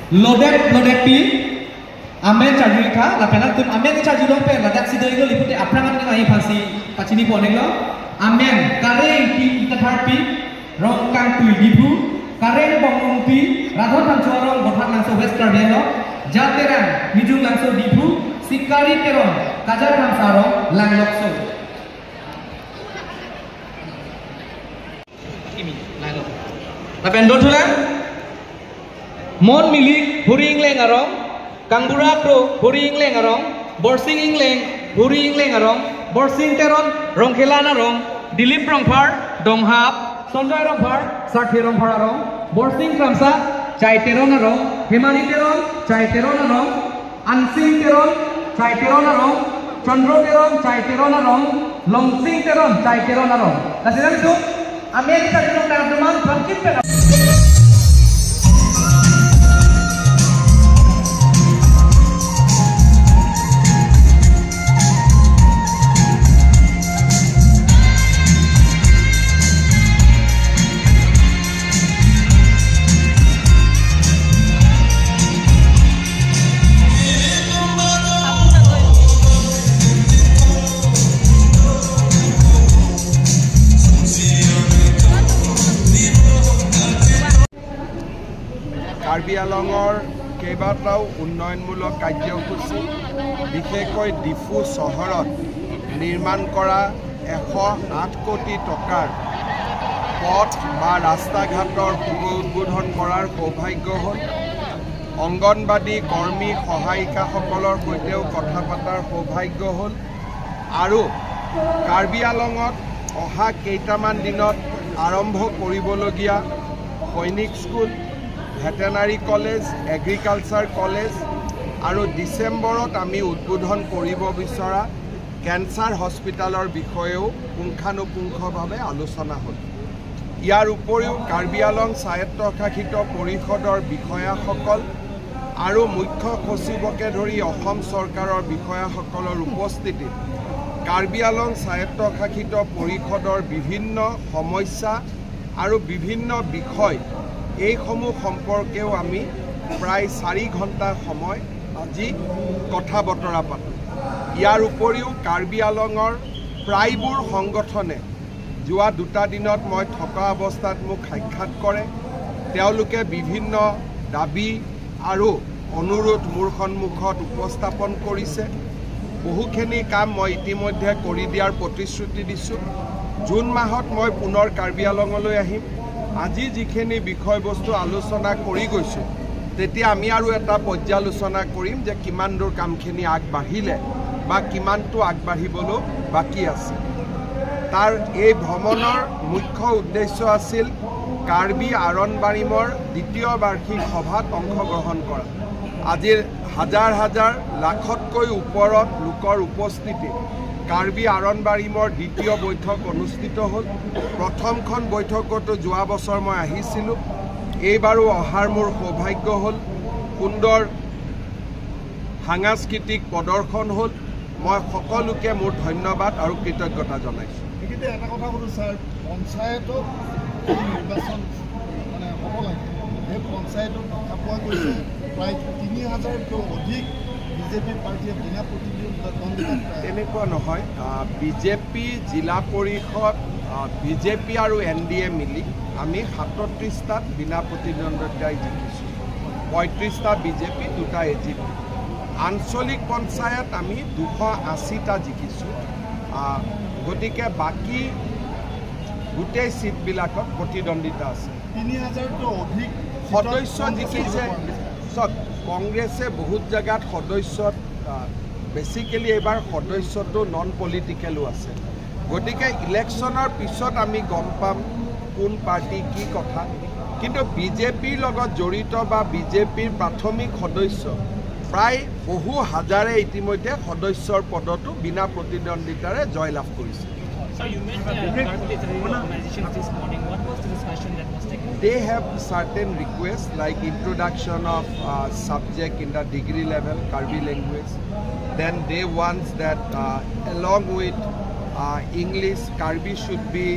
Lodep lodep pi amen chaju ka lapenan tum amen chaju dong pe ladak sidoi lo lipute aprangan ni mai phasi pachini pone lo amen kareng pi itathar pi rong kang tui dipu kareng bongong pi radhon thangchua rong bothat langso west karbi lo jaterang mijung langso dipu sikari teron kajar thangsa rong langlok so kimi langlok lapen dothulang mon milik huri ingleng arong Kangbura kro huri ingleng arong Borsing ingleng huri ingleng arong Borsing teron rongkhelana rong Dilip rongphar donghap Sanjay rongphar Sarthi rongphar arong Borsing kramsa chai teron arong Hemani teron chai teron arong Ansing teron chai teron arong Chandra teron chai teron arong Longsing teron chai teron arong Lasinan itu Amerika teron teman bangkit. Karbi আলঙৰ কেইবাটাও উন্নয়নমূলক কাৰ্যসূচী বিশেষকৈ ডিফু চহৰত নিৰ্মাণ কৰা 108 কোটি টকাৰ পথ বা ৰাস্তা ঘাটৰ শুভ উদ্বোধন কৰাৰ সৌভাগ্য হ'ল। অংগনবাদী কৰ্মী সহায়িকাসকলৰ সৈতেও কথা পতাৰ সৌভাগ্য হ'ল আৰু কাৰ্বি আলঙত অহা কেইটামান দিনত আৰম্ভ কৰিবলগীয়া Sainik school, veterinary college, agriculture college আৰু ডিচেম্বৰত আমি উদ্বোধন কৰিব বিচৰা কেঞ্চাৰ হস্পিটেলৰ বিষয়েও পুংখানুপুংখভাৱে আলোচনা হ'ল। ইয়াৰ উপৰিও কাৰ্বি আলং স্বায়ত্তশাসিত পৰিষদৰ বিষয়াসকল আৰু মুখ্য সচিবকে ধৰি অসম চৰকাৰৰ বিষয়াসকলৰ উপস্থিতিত কাৰ্বি আলং স্বায়ত্তশাসিত পৰিষদৰ বিভিন্ন সমস্যা আৰু বিভিন্ন বিষয় এইসমূহ সম্পৰ্কেও আমি প্ৰায় 4 ঘণ্টা সময় আজি কথা বতৰা পাতোঁ। ইয়াৰ উপৰিও কাৰ্বি আলঙৰ প্ৰায়বোৰ সংগঠনে যোৱা দুটা দিনত মই থকা অৱস্থাত মোক সাক্ষাৎ কৰে। তেওঁলোকে বিভিন্ন দাবী আৰু অনুৰোধ মোৰ সন্মুখত উপস্থাপন কৰিছে। বহুখিনি কাম মই ইতিমধ্যে কৰি দিয়াৰ প্ৰতিশ্ৰুতি দিছোঁ। জুন মাহত মই পুনৰ কাৰ্বি আলঙলৈ আহিম। আজি যিখিনি বিষয়বস্তু আলোচনা কৰি গৈছোঁ, তেতিয়া আমি আৰু এটা পৰ্যালোচনা কৰিম যে কিমান দূৰ কামখিনি আগবাঢ়িলে বা কিমানটো আগবাঢ়িবলৈ বাকী আছে। তাৰ এই ভ্ৰমণৰ মুখ্য উদ্দেশ্য আছিল কাৰ্বি আৰণবাৰীমৰ দ্বিতীয় বাৰ্ষিক সভাত অংশগ্ৰহণ কৰা। আজিৰ হাজাৰ হাজাৰ লাখতকৈ ওপৰত লোকৰ উপস্থিতিত কাৰ্বি আৰণবাৰীমৰ দ্বিতীয় বৈঠক অনুষ্ঠিত হ'ল। প্ৰথমখন বৈঠকতো যোৱা বছৰ মই আহিছিলোঁ, এইবাৰো অহাৰ মোৰ সৌভাগ্য হ'ল। সুন্দৰ সাংস্কৃতিক প্ৰদৰ্শন হ'ল। মই সকলোকে মোৰ ধন্যবাদ আৰু কৃতজ্ঞতা জনাইছোঁ। এইখিনিতে এটা কথা সুধো ছাৰ, পঞ্চায়তত নিৰ্বাচন মানে হ'ব লাগে, সেই পঞ্চায়তত দেখা পোৱা গৈছে প্ৰায় 3000তকৈ অধিক বিজেপি পাৰ্টীয়ে বিনা প্ৰতিদ্বন্দ্বিতাত। তেনেকুৱা নহয়, বিজেপি জিলা পৰিষদ, বিজেপি আৰু এন ডি এ মিলি আমি 37টাত বিনা প্ৰতিদ্বন্দ্বিতাই জিকিছোঁ। 35টা বিজেপি, 2টা এ জি পি। আঞ্চলিক পঞ্চায়ত আমি 280টা জিকিছোঁ। গতিকে বাকী গোটেই চিটবিলাকত প্ৰতিদ্বন্দ্বিতা আছে। 3000তকৈ অধিক সদস্য জিকিছে। চাওক, কংগ্ৰেছে বহুত জেগাত সদস্যত বেচিকেলি এইবাৰ সদস্যটো নন পলিটিকেলো আছে। গতিকে ইলেকশ্যনৰ পিছত আমি গম পাম কোন পাৰ্টি কি কথা। কিন্তু বিজেপিৰ লগত জড়িত বা বিজেপিৰ প্ৰাথমিক সদস্য প্ৰায় বহু হাজাৰে ইতিমধ্যে সদস্যৰ পদতো বিনা প্ৰতিদ্বন্দ্বিতাৰে জয়লাভ কৰিছে। Sir, you met the Karbi Literary Organizations this morning. What was the discussion that was taken? They have certain requests like introduction of subject in the degree level, Karbi language. Then they want that along with English, Karbi should be,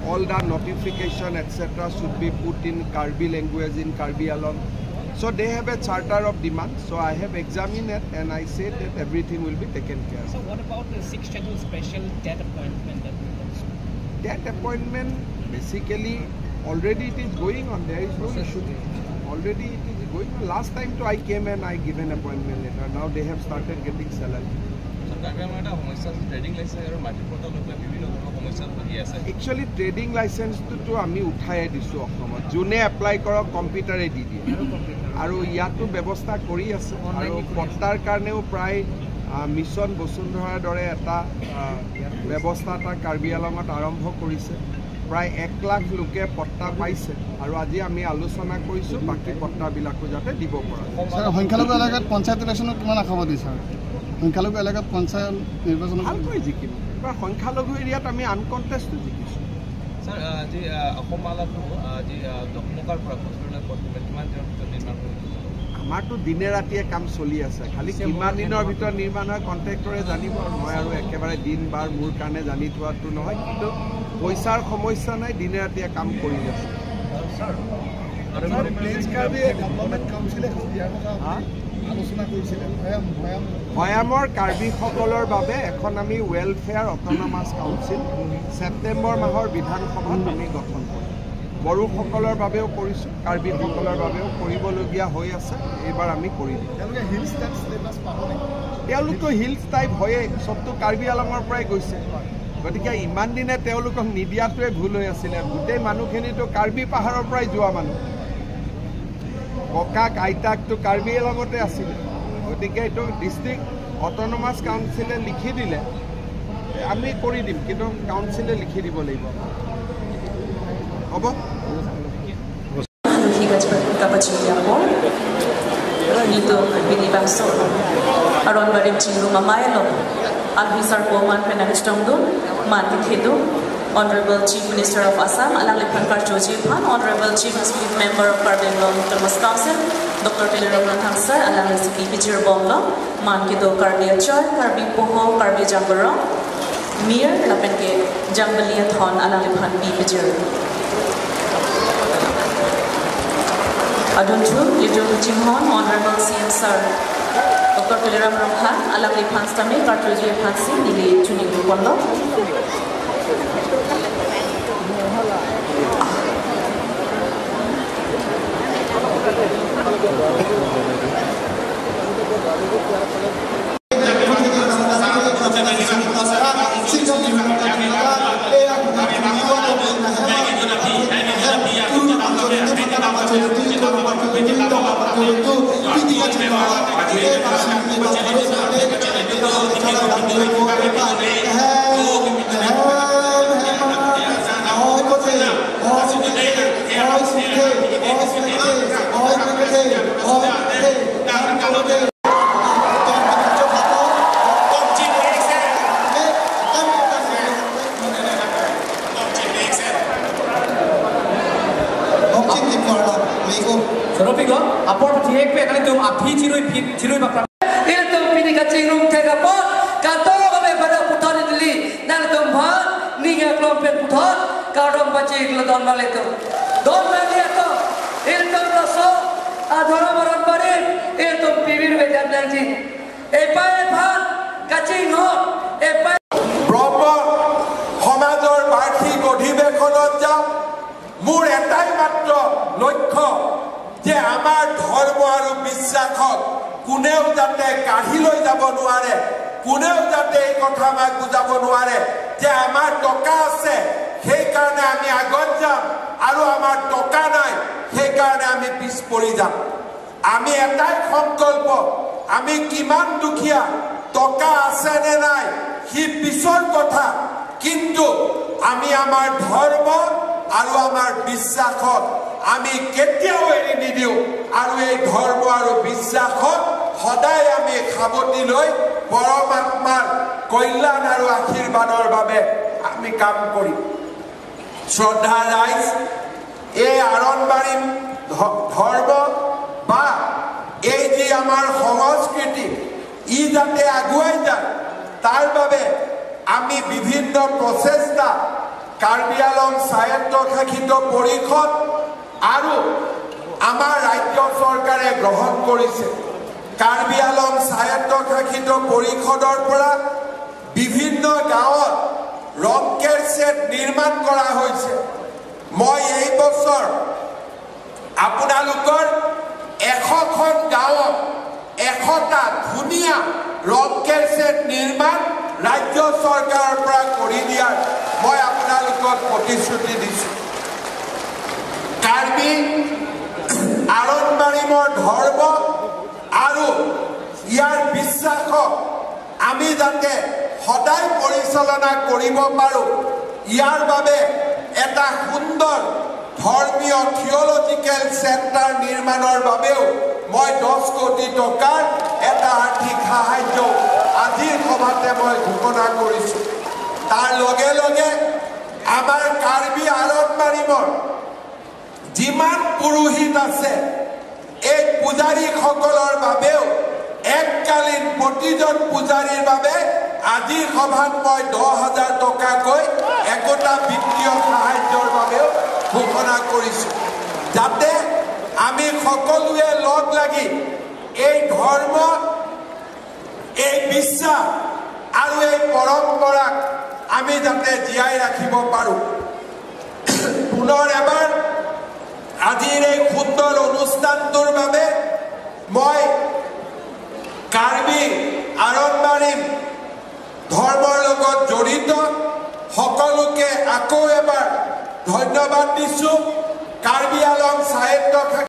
all the notification etc. should be put in Karbi language in Karbi Along. So they have a charter of demand. So I have examined it and I said that everything will be taken care of. So what about the 6th schedule special debt appointment? Debt appointment, basically, already it is going on. There is no issue. Already it is going on. Last time too I came and I given appointment letter. Now they have started getting salary. Actually, trading license to আমি উঠাই দিছোঁ অসমত। যোনে apply কৰক কম্পিউটাৰে দি দিয়ে, আৰু ইয়াতো ব্যৱস্থা কৰি আছে। আৰু পট্টাৰ কাৰণেও প্ৰায় মিছন বসুন্ধৰাৰ দৰে এটা ব্যৱস্থা এটা কাৰ্বি আলঙত আৰম্ভ কৰিছে। প্ৰায় 1 লাখ লোকে পট্টা পাইছে, আৰু আজি আমি আলোচনা কৰিছোঁ বাকী পট্টাবিলাকো যাতে দিব পৰা। সংখ্যালঘু এলেকাত পঞ্চায়ত ইলেকশ্যনত কিমান আশাবাদী ছাৰ? সংখ্যালঘু এলেকাত পঞ্চায়ত নিৰ্বাচন ভালকৈ জিকিম। এইবাৰ সংখ্যালঘু এৰিয়াত আমি আনকণ্টেষ্টো জিকিছোঁ। ছাৰ, আজি অসম মালাটো আজি টকমকাৰ পৰা কচুৰলৈ কিমান দিনৰ ভিতৰত নিৰ্মাণ হৈ? আমাৰতো দিনে ৰাতিয়ে কাম চলি আছে, খালি কিমান দিনৰ ভিতৰত নিৰ্মাণ হয় কণ্ট্ৰেক্টৰে জানিব। আৰু মই আৰু একেবাৰে দিন বাৰ মোৰ কাৰণে জানি থোৱাটো নহয়, কিন্তু পইচাৰ সমস্যা নাই, দিনে ৰাতিয়ে কাম কৰি আছে। ভৈয়ামৰ কাৰ্বিসকলৰ বাবে এখন আমি ৱেলফেয়াৰ অট'নমাছ কাউন্সিল ছেপ্টেম্বৰ মাহৰ বিধানসভাত আমি গঠন কৰিম। বড়োসকলৰ বাবেও কৰিছোঁ, কাৰ্বিসকলৰ বাবেও কৰিবলগীয়া হৈ আছে, এইবাৰ আমি কৰি দিম। তেওঁলোকতো হিলছ টাইপ হয়েই, চবটো কাৰ্বি আলঙৰ পৰাই গৈছে। গতিকে ইমান দিনে তেওঁলোকক নিদিয়াটোৱে ভুল হৈ আছিলে। গোটেই মানুহখিনিতো কাৰ্বি পাহাৰৰ পৰাই যোৱা মানুহ, ককাক আইতাকটো কাৰ্বি আলঙতে আছিলে। গতিকে এইটো ডিষ্ট্ৰিক্ট অট'নমাছ কাউন্সিলে লিখি দিলে আমি কৰি দিম, কিন্তু কাউন্সিলে লিখি দিব লাগিব। হ'ব। Honorable Chief Minister of Assam, Alang Lephankar Joji Phan, Honorable Chief Executive Member of Karbi Anglong Autonomous Council, Dr. Peliram Ranthang Sir, Alang Lesiki Pijir Bonglo, Man Kido Karbi Achoy, Karbi Poho, Karbi Jambaro, Mir, Lapenke Jambalia Thon, Alang Lephan B Pijir. Adunchu, Lidu Jinghon, Honorable CM Sir, Dr. Peliram Ranghan, Alang Lephan Stame, Kartoji Phan Si, Nili Chuning Pondo. ব্ৰহ্ম সমাজৰ বাৰ্ষিক অধিৱেশনত যাম। মোৰ এটাই মাত্ৰ লক্ষ্য যে আমাৰ ধৰ্ম আৰু বিশ্বাসক কোনেও যাতে কাঢ়ি লৈ যাব নোৱাৰে, কোনেও যাতে এই কথা আমাক বুজাব নোৱাৰে যে আমাৰ টকা আছে সেইকাৰণে আমি আগত যাম আৰু আমাৰ টকা নাই সেইকাৰণে আমি পিছ পৰি যাম। আমি এটাই সংকল্প, আমি কিমান দুখীয়া, টকা আছে নে নাই সি পিছৰ কথা, কিন্তু আমি আমাৰ ধৰ্ম আৰু আমাৰ বিশ্বাসক আমি কেতিয়াও এৰি নিদিওঁ আৰু এই ধৰ্ম আৰু বিশ্বাসক সদায় আমি সাৱটি লৈ পৰমাত্মাৰ কল্যাণ আৰু আশীৰ্বাদৰ বাবে আমি কাম কৰিম। শ্ৰদ্ধা ৰাইজ, এই আৰণ্বাৰী ধৰ্ম বা এই যি আমাৰ সংস্কৃতি ই যাতে আগুৱাই যায় তাৰ বাবে আমি বিভিন্ন প্ৰচেষ্টা কাৰ্বি আলং স্বায়ত্তশাসিত পৰিষদ আৰু আমাৰ ৰাজ্য চৰকাৰে গ্ৰহণ কৰিছে। কাৰ্বি আলং স্বায়ত্তশাসিত পৰিষদৰ পৰা বিভিন্ন গাঁৱত ৰংকেৰ ছেট নিৰ্মাণ কৰা হৈছে। মই এই বছৰ আপোনালোকৰ 100খন গাঁৱত 100টা ধুনীয়া ৰংকেৰ ছেট নিৰ্মাণ ৰাজ্য চৰকাৰৰ পৰা কৰি দিয়াৰ মই আপোনালোকক প্ৰতিশ্ৰুতি দিছোঁ। কাৰ্বি আৰণ্যমাৰিমৰ ধৰ্ম আৰু ইয়াৰ বিশ্বাসক আমি যাতে সদায় পৰিচালনা কৰিব পাৰোঁ, ইয়াৰ বাবে এটা সুন্দৰ ধৰ্মীয় থিয়লজিকেল চেণ্টাৰ নিৰ্মাণৰ বাবেও মই 10 কোটি টকাৰ এটা আৰ্থিক সাহায্য আজিৰ সভাতে মই ঘোষণা কৰিছোঁ। তাৰ লগে লগে আমাৰ কাৰ্বি আৰণ্যমাৰিমৰ যিমান পুৰোহিত আছে, এই পূজাৰীসকলৰ বাবেও এককালীন প্ৰতিজন পূজাৰীৰ বাবে আজিৰ সভাত মই 10,000 টকাকৈ একোটা বিত্তীয় সাহায্যৰ বাবেও ঘোষণা কৰিছোঁ, যাতে আমি সকলোৱে লগ লাগি এই ধৰ্ম, এই বিশ্বাস আৰু এই পৰম্পৰাক আমি যাতে জীয়াই ৰাখিব পাৰোঁ। পুনৰ এবাৰ আজিৰ এই সুন্দৰ অনুষ্ঠানটোৰ বাবে মই কাৰ্বি আৰণ্যমাৰিম ধৰ্মৰ লগত জড়িত সকলোকে আকৌ এবাৰ ধন্যবাদ দিছোঁ। কাৰ্বি আলং স্বায়ত্তশাসিত